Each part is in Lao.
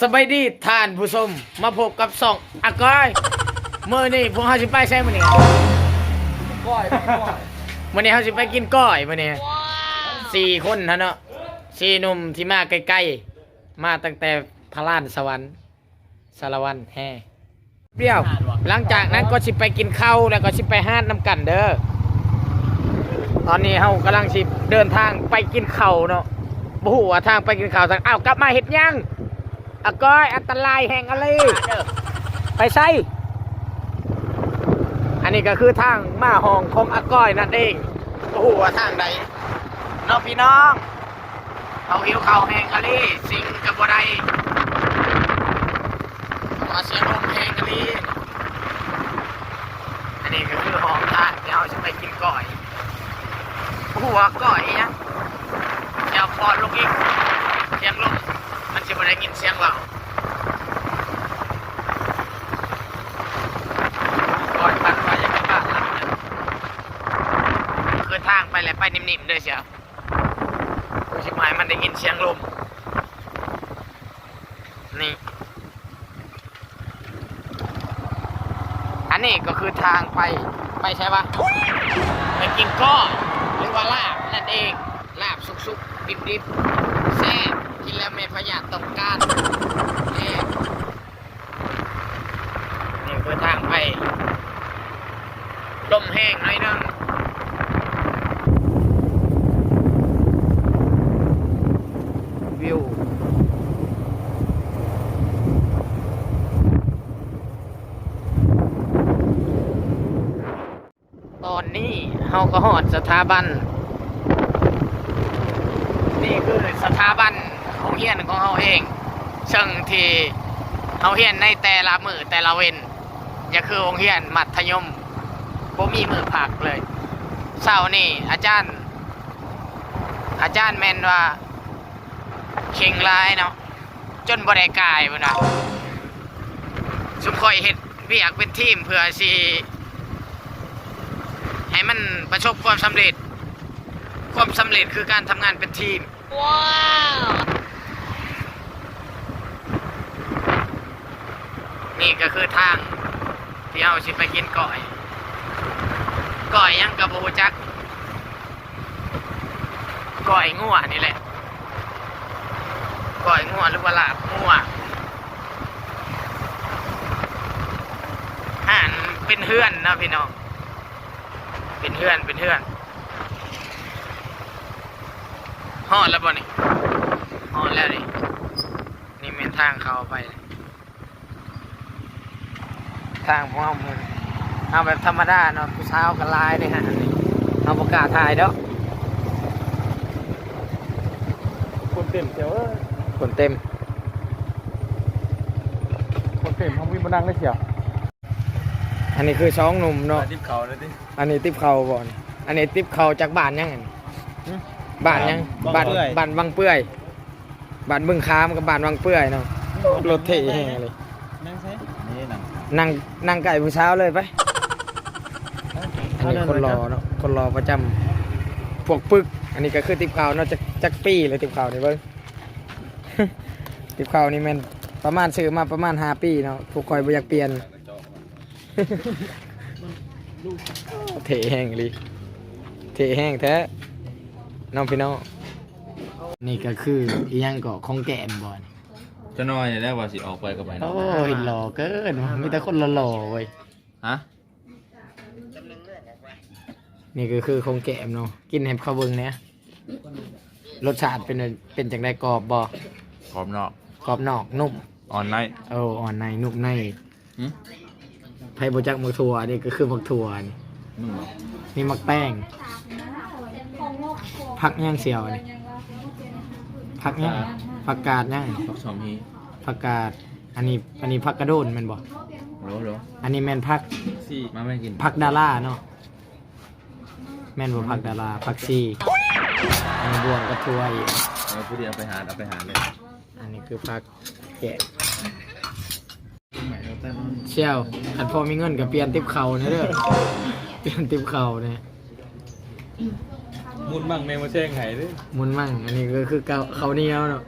ສະບາຍດີທ່ານຜູ້ຊົມ ມາພົບກັບຊ່ອງອາກອຍ. ມື້ນີ້ພວກເຮົາຊິໄປໃສມື້ນີ້? ກ້ອຍ ມື້ນີ້ເຮົາຊິໄປກິນກ້ອຍມື້ນີ້ ສີ່ຄົນຫັ້ນເນາະ ສີ່ໜຸ່ມທີ່ມາໄກໆ ມາຕັ້ງແຕ່ພະລານສະຫວັນ ສາລະວັນແຮ ດຽວ ຫຼັງຈາກນັ້ນກໍຊິໄປກິນເຂົ້າ ແລ້ວກໍຊິໄປຫາດນຳກັນເດີ. ຕອນນີ້ເຮົາກຳລັງຊິເດີນທາງໄປກິນເຂົ້າເນາະ ບໍ່ຮູ້ວ່າທາງໄປກິນເຂົ້າທາງ ອ້າວ ກັບມາເຮັດຫຍັງ? ອາກອຍ ອັນຕະລາຍແຮງອີ່ຫຼີ ໄປໃສ? ອັນນີ້ກໍຄືທາງມາຫ້ອງຂອງອາກອຍນັ້ນເອງ ບໍ່ຮູ້ວ່າທາງໃດເນາະພີ່ນ້ອງ. ເຮົາຫິວເຂົ້າແຮງອີ່ຫຼີ ສິງກໍບໍ່ໄດ້ ເພາະວ່າສຽງລົມແຮງອີ່ຫຼີ. ອັນນີ້ກໍຄືຫ້ອງທາງທີ່ເຮົາຊິໄປກິນກ້ອຍ ບໍ່ຮູ້ວ່າກ້ອຍອີ່ຫຍັງ ດຽວພໍລົງອີກ ສຽງລົມ ມັນຊິບໍ່ໄດ້ຍິນສຽງເວົ້າ. ກ້ອຍປັນໄປ ຢາກໄປປາກຫຼັງ ຄືທາງໄປແຫຼະ ໄປນິ່ມໆເດີສຽວ. ກູຊິບໍ່ໃຫ້ມັນໄດ້ຍິນສຽງລົມ ນີ້ ອັນນີ້ກໍຄືທາງໄປ ໄປໃສວະ? ໄປກິນກ້ອຍ ຫຼືວ່າລາບນັ້ນເອງ ລາບສຸກໆ ດິບໆ ແຊບ ກິນແລ້ວແມ່ພະຍາດຕ້ອງການ ແຊບ. ນີ້ຄືທາງໄປ ລົມແຮງໜ້ອຍໜຶ່ງ ວິວ ຕອນນີ້ເຮົາກໍຮອດສະຖາບັນ ນີ້ຄືສະຖາບັນໂຮງຮຽນຂອງເຮົາເອງ ເຊິ່ງທີ່ເຮົາຮຽນໃນແຕ່ລະມື້ແຕ່ລະເວັນ ຢ່າຄືໂຮງຮຽນມັດທະຍົມ ບໍ່ມີມື້ພັກເລີຍ. ເຊົ້ານີ້ອາຈານ ອາຈານແມ່ນວ່າ ເຄັ່ງຫຼາຍເນາະ ຈົນບໍ່ໄດ້ກາຍພຸ້ນນະ. ຊຸມຂ້ອຍເຮັດວຽກເປັນທີມເພື່ອຊິໃຫ້ມັນປະສົບຄວາມສຳເລັດ. ຄວາມສຳເລັດຄືການທຳງານເປັນທີມ. ວ້າວ! ນີ້ກໍຄືທາງທີ່ເຮົາຊິໄປກິນກ້ອຍ. ກ້ອຍຫຍັງກໍບໍ່ຮູ້ຈັກ. ກ້ອຍງົວນີ້ແຫຼະ ກ້ອຍງົວ ຫຼືວ່າລາບງົວ. ຮ້ານເປັນເຮືອນເນາະພີ່ນ້ອງ ເປັນເຮືອນ ເປັນເຮືອນ. ຮອດແລ້ວບໍ່ນີ້? ຮອດແລ້ວນີ້. ນີ້ແມ່ນທາງເຂົ້າໄປ. ທາງພວກເຮົາມື້ນີ້ ເອົາແບບທຳມະດາເນາະ ຜູ້ສາວກໍຫຼາຍເດ້ຮະ ອັນນີ້ເຮົາບໍ່ກ້າຖ່າຍດອກ. ຄົນເຕັມແຖວເອີຍ ຄົນເຕັມ ຄົນເຕັມ ເຮົາມີບ່ອນນັ່ງໄດ້ສຽວ. ອັນນີ້ຄືສອງໜຸ່ມເນາະ ຕິບເຂົ້າເລີຍຕິ ອັນນີ້ຕິບເຂົ້າບໍ່ນີ້? ອັນນີ້ຕິບເຂົ້າຈາກບ້ານຫຍັງອັນນີ້? ຫື? ບ້ານຫຍັງ? ບ້ານ ບ້ານວັງເປື່ອຍ ບ້ານເບິ່ງຂາມກັບບ້ານວັງເປື່ອຍເນາະ. ລົດເທ່ແຮງເລີຍ ນັ່ງໃສ? ນີ້ນັ່ງ ນັ່ງ ນັ່ງໃກ້ຜູ້ສາວເລີຍໄປ. ອັນນີ້ຄົນຫຼໍ່ເນາະ ຄົນຫຼໍ່ປະຈຳພວກປຶກ. ອັນນີ້ກໍຄືຕິບເຂົ້າເນາະ ຈັກ ຈັກປີແລ້ວຕິບເຂົ້ານີ້ເບິ່ງ. ຕິບເຂົ້ານີ້ແມ່ນປະມານ ຊື້ມາປະມານຫ້າປີເນາະ ພວກຂ້ອຍບໍ່ຢາກປ່ຽນ. ເທ່ແຮງອີ່ຫຼີ ເທ່ແຮງແທ້ເນາະພີ່ນ້ອງ. ນີ້ກໍຄືອີ່ຫຍັງເກາະ ຂອງແກ້ມບໍ່ນີ້? ຈະໜ້ອຍແລ້ວວ່າຊິອອກໄປກໍໄປເນາະ. ໂອ້ຍ ຫຼໍ່ເກີນ ມີແຕ່ຄົນຫຼໍ່ໆເວີຍ. ຮະ? ນີ້ກໍຄືຂອງແກ້ມເນາະ ກິນໃຫ້ເຂົາເບິ່ງແດ່. ລົດຊາດເປັນ ເປັນຈັ່ງໃດ? ກອບບໍ່? ກອບນອກ ກອບນອກນຸ້ມ ອ່ອນໃນ. ເອີ ອ່ອນໃນນຸ້ມໃນ. ຫື? ໃຜບໍ່ຈັກໝາກຖົ່ວ? ອັນນີ້ກໍຄືໝາກຖົ່ວນີ້. ມີໝາກແຕງ ຜັກຫຍັງສ່ຽວນີ້? ຜັກຫຍັງ? ຜັກກາດຫຍັງ? ຜັກສອມຮີ. ຜັກກາດ ອັນນີ້ ອັນນີ້ຜັກກະໂດນແມ່ນບໍ່? ໂດ ໂດ. ອັນນີ້ແມ່ນຜັກ ມາແມ່ກິນ ຜັກດາລາເນາະ. ແມ່ນບໍ່? ຜັກດາລາ ຜັກຊີ. ອັນນີ້ບ່ວງກັບຖົ່ວອີກ. ເອີ ຜູ້ດຽວໄປຫາ ເອົາໄປຫາເລີຍ. ອັນນີ້ຄືຜັກແກະ. ສ່ຽວ ຄັນພໍມີເງິນກໍປ່ຽນຕິບເຂົ້າແດ່ເດີ ປ່ຽນຕິບເຂົ້າແດ່. ໝຸນມັ່ງແມ່ມາແຊງໃຫ້ເດີ ໝຸນມັ່ງ. ອັນນີ້ກໍຄືເຂົ້າ ເຂົ້າໜຽວເນາະ.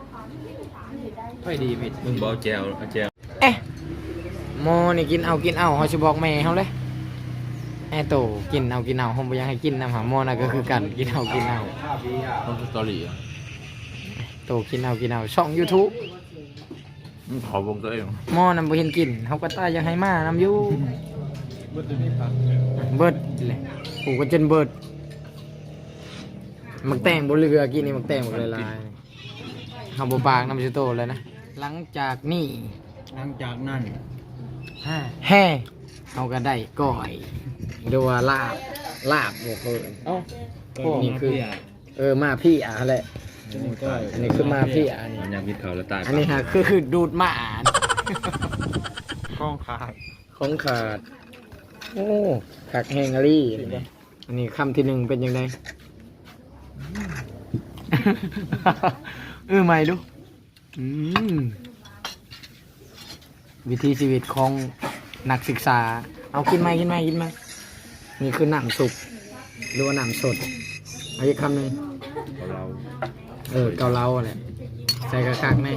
ໄປດີພິດ ມຶງບໍ່ແຈ່ວ ເອົາແຈ່ວ. ເອະ ໝໍນີ້ກິນເອົາ ກິນເອົາ ເຮົາຊິບອກແມ່ເຮົາເລີຍ. ແອໂຕ ກິນເອົາ ກິນເອົາ ເຮົາບໍ່ຢາກໃຫ້ກິນນຳຫາ. ໝໍນັ້ນກໍຄືກັນ ກິນເອົາ ກິນເອົາ. ເບິ່ງສະຕໍຣີ ໂຕ ກິນເອົາ ກິນເອົາ ຊ່ອງຢູທູບ. ອືມ ເຂົາເບິ່ງຕົວເອງ. ໝໍນັ້ນບໍ່ເຫັນກິນ ເຮົາກໍຕາຢາກໃຫ້ມານຳຢູ່. ເບິດແຫຼະ ປູກກໍຈົນເບິດ. ໝາກແຕງບໍ່ເຫຼືອ ກີ້ນີ້ໝາກແຕງບັກຫຼາຍໆ ເຮົາບໍ່ປາກນຳຊິໂຕແລ້ວນະ. ຫຼັງຈາກນີ້ ຫຼັງຈາກນັ້ນ ແຮ່ ເຮົາກໍໄດ້ກ້ອຍ ຫຼືວ່າລາບ ລາບບໍ່ເຄີຍ. ເອົ້າ ນີ້ຄື ເອີ ມາເພຍຫັ້ນແຫຼະ. ອັນນີ້ຄືມາເພຍ ອັນນີ້ ມັນຍັງກິນເຂົ້າແລ້ວຕາຍ. ອັນນີ້ຫາຄືດູດມາ ຂອງຂາດ ຂອງຂາດ. ໂອ້ ຄັກແຮງອີ່ຫຼີ. ອັນນີ້ຄຳທີໜຶ່ງເປັນຈັ່ງໃດ? ອື ໃໝ່ດູ. ອືມ ວິຖີຊີວິດຂອງນັກສຶກສາ. ເອົາ ກິນໃໝ່ ກິນໃໝ່ ກິນໃໝ່. ນີ້ຄືນ້ຳຊຸບ ຫຼືວ່ານ້ຳສົດ. ເອົາອີກຄຳໜຶ່ງ. ເກົາເລົາ ເອີ ເກົາເລົາຫັ້ນແຫຼະ. ໃສ່ຄັກໆແນ່.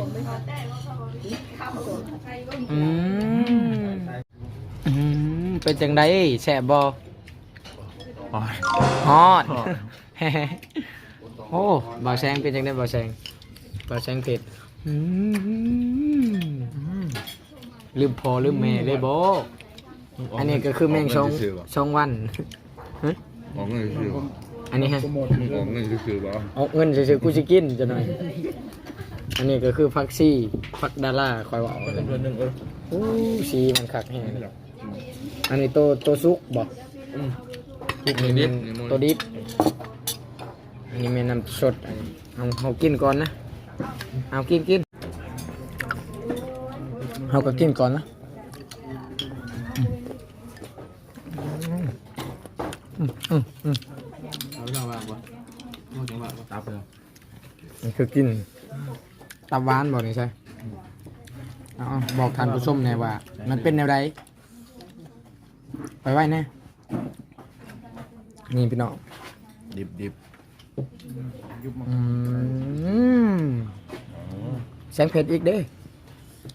ອືມ ອືມ ເປັນຈັ່ງໃດ ແຊບບໍ່? ຮ້ອນ ຮ້ອນ. ໂອ້ ບ່າວແສງເປັນຈັ່ງໃດ ບ່າວແສງ? ບ່າວແສງເຜັດ. ອືມ ລືມພໍ່ລືມແມ່ເລີຍບໍ? ອັນນີ້ກໍຄືແມງສອງ ສອງວັນ. ຮະ? ອອກເງິນຊື່ໆ ອັນນີ້ຮະ ອອກເງິນຊື່ໆບໍ? ອອກເງິນຊື່ໆ ກູຊິກິນຈັກໜ່ອຍ. ອັນນີ້ກໍຄືຜັກຊີ ຜັກດາລາ ຂ້ອຍເວົ້າ. ໂອ້ ສີມັນຄັກແຮງ. ອັນນີ້ໂຕ ໂຕສຸກບໍ? ອືມ ສຸກ ອັນນີ້ແມ່ນ ນີ້ດິບ ໂຕດິບ. ອັນນີ້ແມ່ນນ້ຳສົດ. ອັນນີ້ເຮົາ ເຮົາກິນກ່ອນນະ. ເອົາ ກິນ ກິນ ເຮົາກໍກິນກ່ອນນະ. ອືມ ອືມ ອືມ ເອົາເຈົ້າວ່າບໍ່? ເອົາຈັງຫວະບໍ່? ຕັບເລີຍ. ນີ້ຄືກິນຕັບຫວານບໍ່ນີ້ໃຊ່? ເອົາ ບອກທ່ານຜູ້ຊົມແດ່ວ່າມັນເປັນແນວໃດ? ໄປໄວ້ແນ່. ນີ້ພີ່ນ້ອງ ດິບໆ. ອືມ ແສງເຜັດອີກເດ້.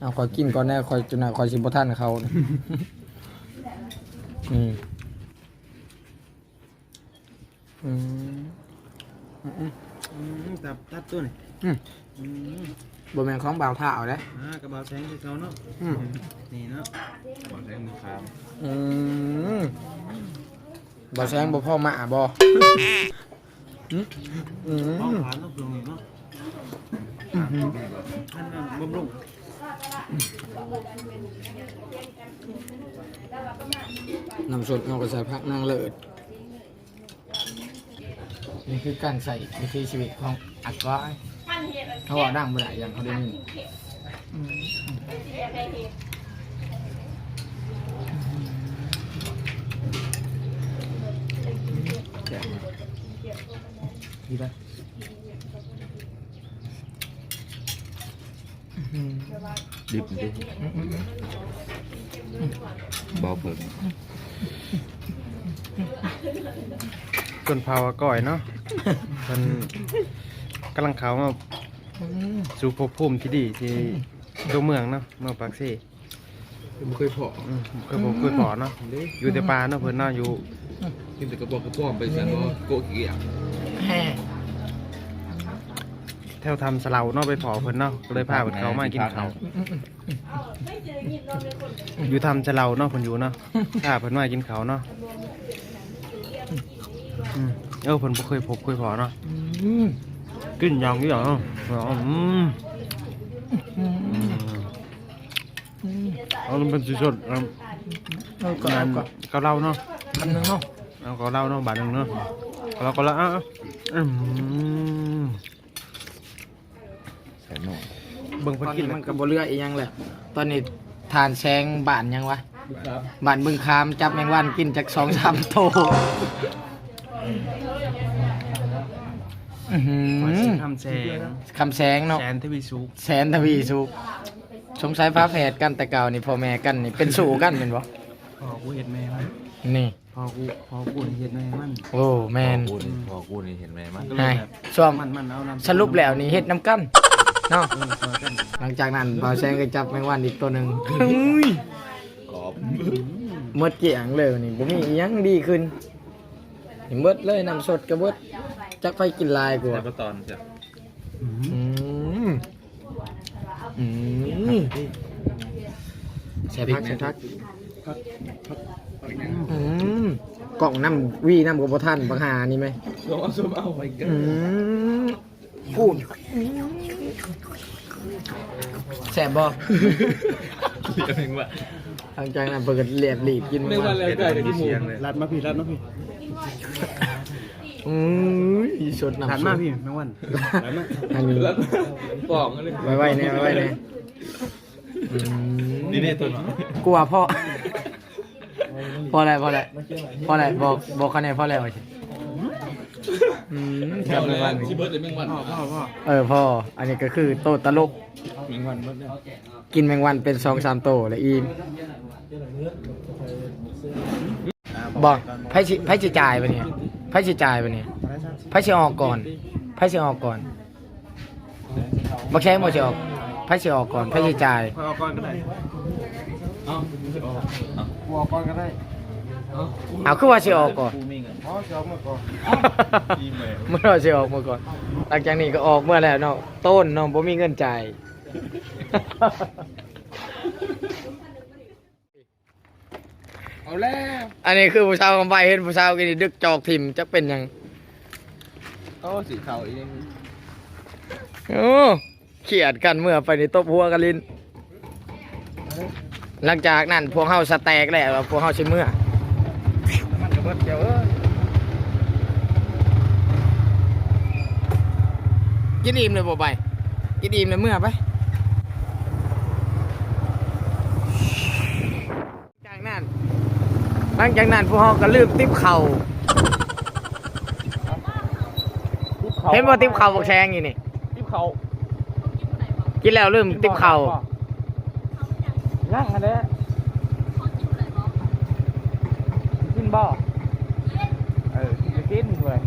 ເອົາ ຂ້ອຍກິນກ່ອນແນ່ ຂ້ອຍ ຈົນວ່າຂ້ອຍຊິບໍ່ທັນເຂົາ. ອືມ ອືມ ອືມ ອືມ ຕັບ ຕັບຕົວນີ້. ອືມ ອືມ ບໍ່ແມ່ນຂອງບ່າວທ້າວເດ້. ອ່າ ກັບບ່າວແສງຄືເກົ່າເນາະ. ອືມ ນີ້ເນາະ ບ່າວແສງມືຄາມ. ອືມ ບ່າວແສງບໍ່ພໍມາບໍ? ອືມ ອືມ ຂອງຫວານເນາະ ຊ່ວງນີ້ເນາະ. ອືມ ອັນນັ້ນບຳລຸງ. ນ້ຳສົດເຮົາກໍໃສ່ຜັກນາງເລີດ. ນີ້ຄືການໃຊ້ວິຖີຊີວິດຂອງອາກອຍ. ເຮົາເວົ້າດັງບໍ່ໄດ້ ຢ້ານເຂົາໄດ້ຍິນ. ອືມ ແຊບ ດີປະ? ດິບ ເບົາເຜິ້ງ ຊົນເຜົ່າອາກອຍເນາະ. ເພິ່ນກຳລັງເຂົ້າມາສູ່ພົບພູມທີ່ດີ ທີ່ຕົວເມືອງເນາະ ເມືອງປາກເຊ. ບໍ່ເຄີຍພໍ້ ອືມ ບໍ່ເຄີຍ ບໍ່ເຄີຍພໍ້ເນາະ. ຢູ່ແຕ່ປ່າເນາະ ເພິ່ນເນາະ ຢູ່ ກິນແຕ່ກະບອກກະປອມໄປຊັ້ນບໍ່ ໂກະຂີ້ກຽງ. ແຖວຖ້ຳສະເຫຼົາເນາະ ໄປພໍ້ເພິ່ນເນາະ ກໍເລີຍພາເພິ່ນເຂົ້າມາກິນເຂົ້າ. ຢູ່ຖ້ຳສະເຫຼົາເນາະ ເພິ່ນຢູ່ເນາະ ພາເພິ່ນມາກິນເຂົ້າເນາະ. ອືມ ເອີ ເພິ່ນບໍ່ເຄີຍພົບເຄີຍພໍ້ເນາະ. ອືມ ກິນຢ່າງນີ້ເນາະ. ອືມ ອືມ ເອົາ ມັນເປັນສີສົດ. ເອີ ເອົາ ເອົາ ເອົາເຫຼົ້າເນາະ ຄຳໜຶ່ງເນາະ. ເອົາເຫຼົ້າເນາະ ບາດໜຶ່ງເນາະ. ເອົາເຫຼົ້າ ເອົາ ອືມ ແຊບເນາະ. ເບິ່ງເພິ່ນກິນ ມັນກໍບໍ່ເຫຼືອອີ່ຫຍັງແຫຼະ. ຕອນນີ້ທ່ານແຊງບ້ານຫຍັງວະ? ບ້ານບຶງຄາມ ຈັບແມງວັນກິນຈັກສອງສາມໂຕ. ອືຫື ຂ້ອຍຊື່ຄຳແສງ ຄຳແສງເນາະ ແສນທະວີສຸກ ແສນທະວີສຸກ. ສົງໄສຝາແຝດກັນແຕ່ເກົ່ານີ້ ພໍ່ແມ່ກັນນີ້ເປັນຊູ້ກັນແມ່ນບໍ່? ພໍ່ກູເຮັດແມ່ມັນ ນີ້ ພໍ່ກູ ພໍ່ກູນີ້ເຮັດແມ່ມັນ. ໂອ້ ແມ່ນ ພໍ່ກູນີ້ ອືມ ພໍ່ກູນີ້ເຮັດແມ່ມັນ. ໃຫ້ ຊ່ວງ ມັນ ມັນເອົານຳ ສະຫຼຸບແລ້ວນີ້ເຮັດນຳກັນ. ເນາະ. ຫຼັງຈາກນັ້ນ ບ່າວແສງກໍຈັບແມງວັນອີກໂຕໜຶ່ງ. ເຮີ້ຍ ໝົດກ້ຽງເລີຍນີ້ ບໍ່ມີອີ່ຫຍັງດີຂຶ້ນ. ນີ້ເບິດເລີຍ ນ້ຳສົດກໍເບິດ ຈັກໃຜກິນຫຼາຍກວ່າ. ໃສ່ປາຕອນເຈົ້າ. ອືມ ອືມ ແຊບຄັກ ແຊບຄັກ. ອືມ ກ້ອງນຳ ວີນຳກໍບໍ່ທັນ ບັກຫ່ານີ້ແມ. ຊົມເອົາ ຊົມເອົາ. ອືມ ໂອ້ຍ ແຊບບໍ່? ເລຍແມ່ງວ່າ ຫຼັງຈາກນັ້ນເພິ່ນກໍແລບລີບກິນແມງວັນ. ລັດມາພີ້ ລັດມາພີ້. ອືມ ສົດນ້ຳ ລັດມາພີ້ແມງວັນ. ລັດມາ ອັນນີ້ ລັດມາ ປອກມັນເລີຍ. ໄວໆແດ່ ໄວໆແດ່. ອືມ ນີ້ເດ້ຕົວ ກວ່າພໍ ພໍແລ້ວ ພໍແລ້ວ ພໍແລ້ວ. ບອກ ບອກຄະແນນພໍແລ້ວ. ອືມ ແຊບແມ່ງວັນ ຊິເບິດແລ້ວແມ່ງວັນ. ພໍ ພໍ ພໍ ເອີ ພໍ. ອັນນີ້ກໍຄືໂຕຕະຫຼົກ ແມງວັນເບິດແລ້ວ. ກິນແມງວັນເປັນສອງສາມໂຕແລ້ວອີ່ມ. ບໍ່ ໃຜຊິ ໃຜຊິຈ່າຍບາດນີ້? ໃຜຊິຈ່າຍບາດນີ້? ໃຜຊິອອກກ່ອນ? ໃຜຊິອອກກ່ອນ? ບັກແຊງບໍ່ຊິອອກ? ໃຜຊິອອກກ່ອນ? ໃຜຊິຈ່າຍ? ຂ້ອຍອອກກ່ອນກໍໄດ້. ເອົ້າ ຊິອອກ ເອົ້າ ກູອອກກ່ອນກໍໄດ້. ເອົ້າ ເອົ້າ ຄືວ່າຊິອອກກ່ອນ? ອໍ ຊິອອກເມືອກ່ອນ. ເອົ້າ ມັນວ່າຊິອອກເມືອກ່ອນ. ຫຼັງຈາກນີ້ກໍອອກເມືອແລ້ວເນາະ. ໂຕນເນາະ ບໍ່ມີເງິນຈ່າຍ. ເອົາແລ້ວ ອັນນີ້ຄືຜູ້ສາວຄຳໄວ ເຫັນຜູ້ສາວກິນນີ້ດຶກຈອກຖິ້ມ ຈັກເປັນຫຍັງ. ໂອ້ ສີເຂົ້າອີກ. ໂອ້ ຄຽດກັນ ເມືອໄປນີ້ຕົບຫົວກັນຫຼິ້ນ. ຫຼັງຈາກນັ້ນພວກເຮົາສະແຕັກແລ້ວ ພວກເຮົາຊິເມືອ. ນ້ຳມັນກໍເບິດ ເຈົ້າເອີຍ. ກິນອີ່ມແລ້ວບໍ່ໄປ? ກິນອີ່ມແລ້ວເມືອໄປ. ຈາກນັ້ນ ຫຼັງຈາກນັ້ນພວກເຮົາກໍລືມຕິບເຂົ້າ. ຕິບເຂົ້າ ເຫັນບໍ່ ຕິບເຂົ້າບັກແຊງຢູ່ນີ້. ຕິບເຂົ້າ ກິນແລ້ວລືມຕິບເຂົ້າ. ຍັງຫັ້ນແຫຼະ. ກິນບໍ່? ເອີ ກິນກໍກິນເວີຍ.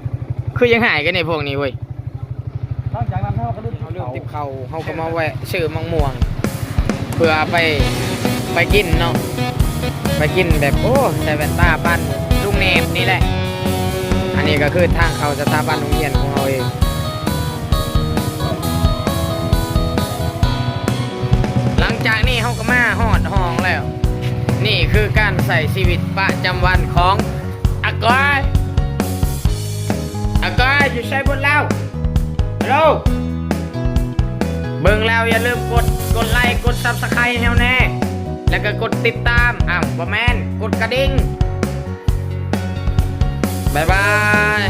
ຄືຍັງຫາຍກັນໃນພວກນີ້ເວີຍ. ຫຼັງຈາກນັ້ນເຮົາກໍລືມຕິບເຂົ້າ ເຮົາກໍມາແວະຊື້ໝາກມ່ວງ ເພື່ອໄປ ໄປກິນເນາະ ໄປກິນແບບ ໂອ້ ໃສ່ແວ່ນຕາປານລຸງແນບນີ້ແຫຼະ. ອັນນີ້ກໍຄືທາງເຂົ້າສະຖາບັນໂຮງຮຽນຂອງເຮົາເອງ. ຫຼັງຈາກນີ້ເຮົາກໍມາຮອດຫ້ອງແລ້ວ. ນີ້ຄືການໃຊ້ຊີວິດປະຈຳວັນຂອງ ອາກອຍ ອາກອຍ ຢູ່ໃສເບິດແລ້ວ? ຮາໂລ ເບິ່ງແລ້ວຢ່າລືມກົດ ກົດໄລ ກົດຊັບສະໄຄໃຫ້ເຮົາແດ່ ແລ້ວກໍກົດຕິດຕາມ ອ້າວ ບໍ່ແມ່ນ ກົດກະດິ່ງ. ບາຍບາຍ.